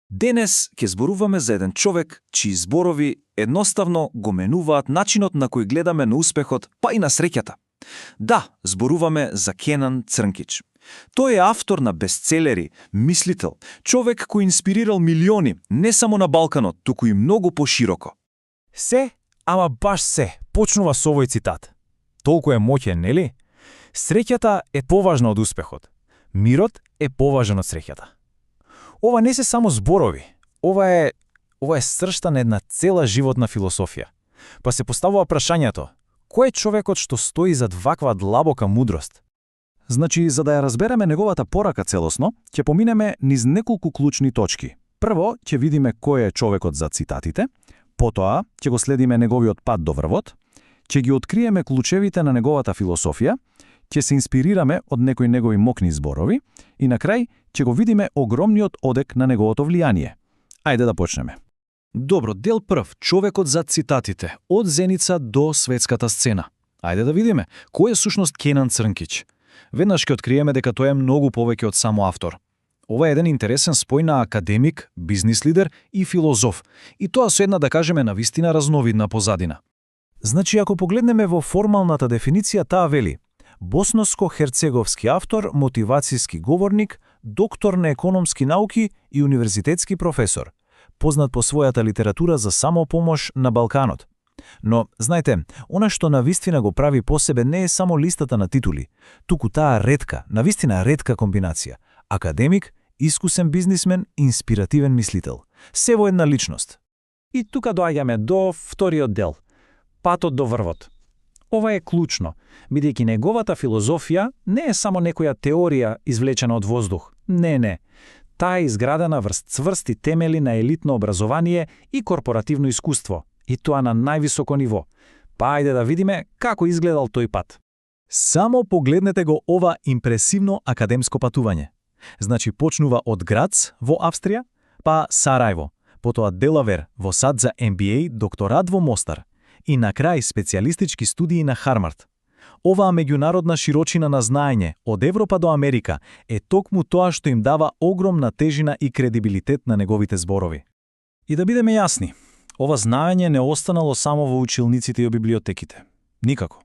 Денес ќе зборуваме за еден човек чии зборови едноставно го менуваат начинот на кој гледаме на успехот, па и на среќата. Да, зборуваме за Кенан Црнкич. Тој е автор на бестселери, мислител, човек кој инспирирал милиони, не само на Балканот, туку и многу пошироко. Се, ама баш се, почнува со овој цитат. Толку е моќен, нели? Среќата е поважна од успехот. Мирот е поважен од среќата. Ова не се само зборови. Ова е сршта на една цела животна философија. Па се поставува прашањето: кој е човекот што стои зад ваква длабока мудрост? Значи, за да ја разбереме неговата порака целосно, ќе поминеме низ неколку клучни точки. Прво, ќе видиме кој е човекот за цитатите, потоа ќе го следиме неговиот пат до врвот, ќе ги откриеме клучевите на неговата философија, ќе се инспирираме од некои негови мокни зборови и на крај ќе го видиме огромниот одек на неговото влијание. Ајде да почнеме. Добро, дел прв, човекот за цитатите, од зеница до светската сцена. Ајде да видиме, кој е сушност Кенан Црнкич? Веднаш ќе откриеме дека тој е многу повеќе од само автор. Ова е еден интересен спој на академик, бизнис лидер и филозоф, и тоа со една, да кажеме, навистина разновидна позадина. Значи, ако погледнеме во формалната дефиниција, таа вели: босновско-херцеговски автор, мотивацијски говорник, доктор на економски науки и универзитетски професор, познат по својата литература за самопомош на Балканот. Но, знаете, она што навистина го прави посебе не е само листата на титули, туку таа ретка, навистина ретка комбинација: академик, искусен бизнисмен, инспиративен мислител. Се во една личност. И тука доаѓаме до вториот дел – патот до врвот. Ова е клучно, бидејќи неговата филозофија не е само некоја теорија извлечена од воздух. Не. Таа е изградена врз цврсти темели на елитно образование и корпоративно искуство, и тоа на највисоко ниво. Па ајде да видиме како изгледал тој пат. Само погледнете го ова импресивно академско патување. Значи, почнува од Грац во Австрија, па Сарајево, потоа Делавер во САД за MBA, докторат во Мостар и на крај специјалистички студии на Харвард. Оваа меѓународна широчина на знаење од Европа до Америка е токму тоа што им дава огромна тежина и кредибилитет на неговите зборови. И да бидеме јасни, ова знаење не останало само во училниците и библиотеките. Никако.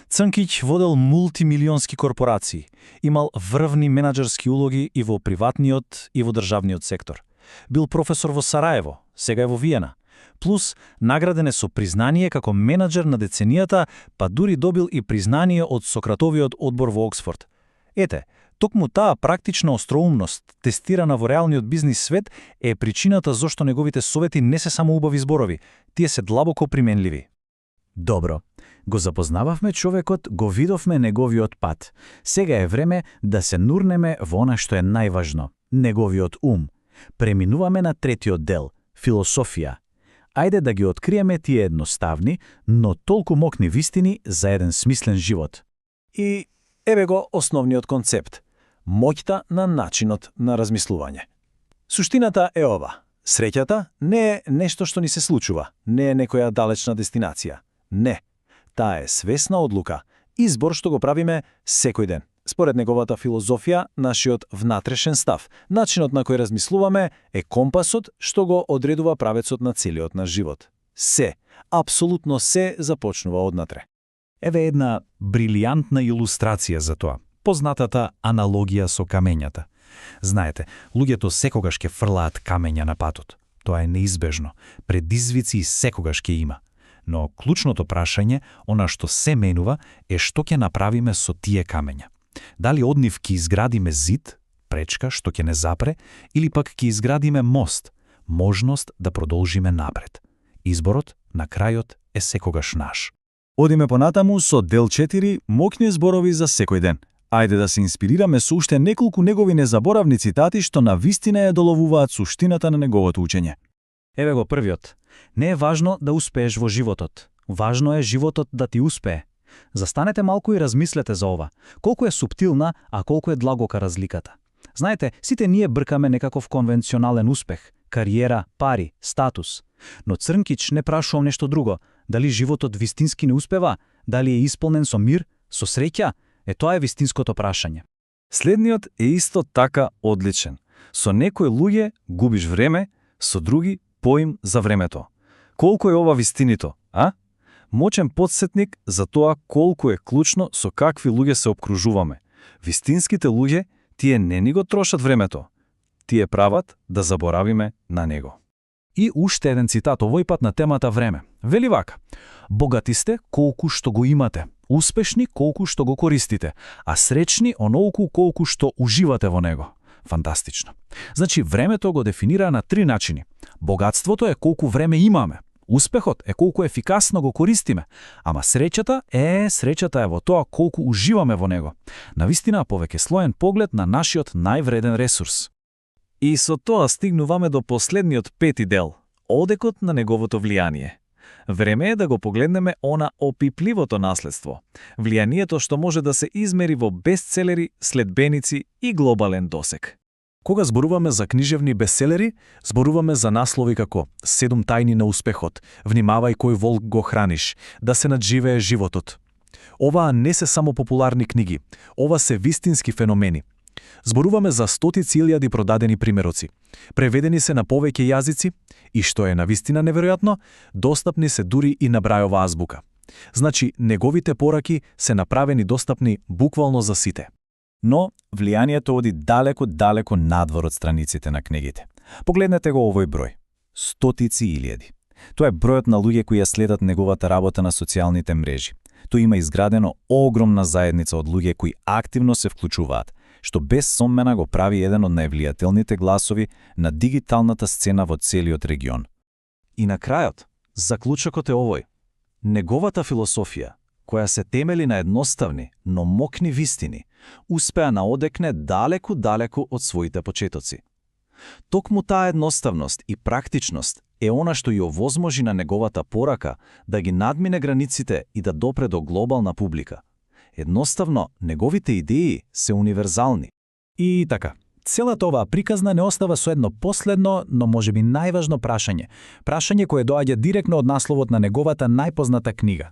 Црнкич водел мултимилионски корпорации, имал врвни менаџерски улоги и во приватниот и во државниот сектор. Бил професор во Сараево, сега е во Виена. Плюс, награден е со признание како менаџер на деценијата, па дури добил и признание од Сократовиот одбор во Оксфорд. Ете, токму таа практична остроумност, тестирана во реалниот бизнис свет, е причината зошто неговите совети не се само убави зборови, тие се длабоко применливи. Добро, го запознававме човекот, го видовме неговиот пат. Сега е време да се нурнеме во она што е најважно, неговиот ум. Преминуваме на третиот дел – философија. Ајде да ги откриеме тие едноставни, но толку мокни вистини за еден смислен живот. И еве го основниот концепт – моќта на начинот на размислување. Суштината е ова: среќата не е нешто што ни се случува, не е некоја далечна дестинација. Не, таа е свесна одлука, избор што го правиме секој ден. Според неговата филозофија, нашиот внатрешен став, начинот на кој размислуваме, е компасот што го одредува правецот на целиот наш живот. Се, апсолутно се започнува однатре. Еве една брилијантна илустрација за тоа, познатата аналогија со камењата. Знаете, луѓето секогаш ќе фрлаат камења на патот. Тоа е неизбежно, предизвици секогаш ќе има. Но клучното прашање, она што се менува, е што ќе направиме со тие камења. Дали од нив ќе изградиме зид, пречка што ќе не запре, или пак ќе изградиме мост, можност да продолжиме напред. Изборот на крајот е секогаш наш. Одиме понатаму со дел 4 мокни зборови за секој ден. Ајде да се инспирираме со уште неколку негови незаборавни цитати што на вистина ја доловуваат суштината на неговото учење. Еве го првиот. Не е важно да успееш во животот. Важно е животот да ти успее. Застанете малку и размислете за ова. Колку е суптилна, а колку е длабока разликата. Знаете, сите ние бркаме некаков конвенционален успех, кариера, пари, статус. Но Црнкич не прашувам нешто друго. Дали животот вистински не успева? Дали е исполнен со мир, со среќа? Тоа е вистинското прашање. Следниот е исто така одличен. Со некои луѓе губиш време, со други поим за времето. Колку е ова вистинито, а? Мочен потсетник за тоа колку е клучно со какви луѓе се обкружуваме. Вистинските луѓе, тие не ни го трошат времето. Тие прават да заборавиме на него. И уште еден цитат, овој пат на темата време. Вели вака: богати сте колку што го имате, успешни колку што го користите, а сречни онолку колку што уживате во него. Фантастично. Значи, времето го дефинира на 3 начини. Богатството е колку време имаме, успехот е колку ефикасно го користиме, ама среќата е во тоа колку уживаме во него. Навистина, повеќе слоен поглед на нашиот највреден ресурс. И со тоа стигнуваме до последниот 5 дел, одекот на неговото влијание. Време е да го погледнеме она опипливото наследство, влијанието што може да се измери во бестселери, следбеници и глобален досег. Кога зборуваме за книжевни бестселери, зборуваме за наслови како «7 тајни на успехот», «Внимавај кој волк го храниш», «Да се надживее животот». Оваа не се само популарни книги, ова се вистински феномени. Зборуваме за стотици илјади продадени примероци. Преведени се на повеќе јазици и, што е навистина неверојатно, достапни се дури и на Брајова азбука. Значи, неговите пораки се направени достапни буквално за сите. Но влијанието оди далеко надвор од страниците на книгите. Погледнете го овој број. Стотици илјади. Тоа е бројот на луѓе кои ја следат неговата работа на социјалните мрежи. Тој има изградено огромна заедница од луѓе кои активно се вклучуваат, што без сомнена го прави еден од највлијателните гласови на дигиталната сцена во целиот регион. И на крајот, заклучокот е овој. Неговата философија, која се темели на едноставни, но мокни вистини, успеа да одекне далеку од своите почетоци. Токму таа едноставност и практичност е она што ја овозможи на неговата порака да ги надмине границите и да допре до глобална публика. Едноставно, неговите идеи се универзални. И така, целата оваа приказна не остава со едно последно, но можеби најважно прашање. Прашање кое доаѓа директно од насловот на неговата најпозната книга.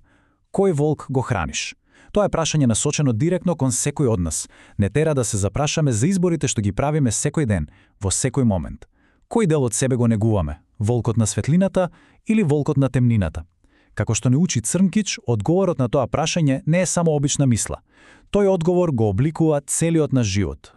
Кој волк го храниш? Тоа е прашање насочено директно кон секој од нас. Не тера да се запрашаме за изборите што ги правиме секој ден, во секој момент. Кој дел од себе го негуваме? Волкот на светлината или волкот на темнината? Како што не учи Црнкич, одговорот на тоа прашање не е само обична мисла. Тој одговор го обликува целиот наш живот.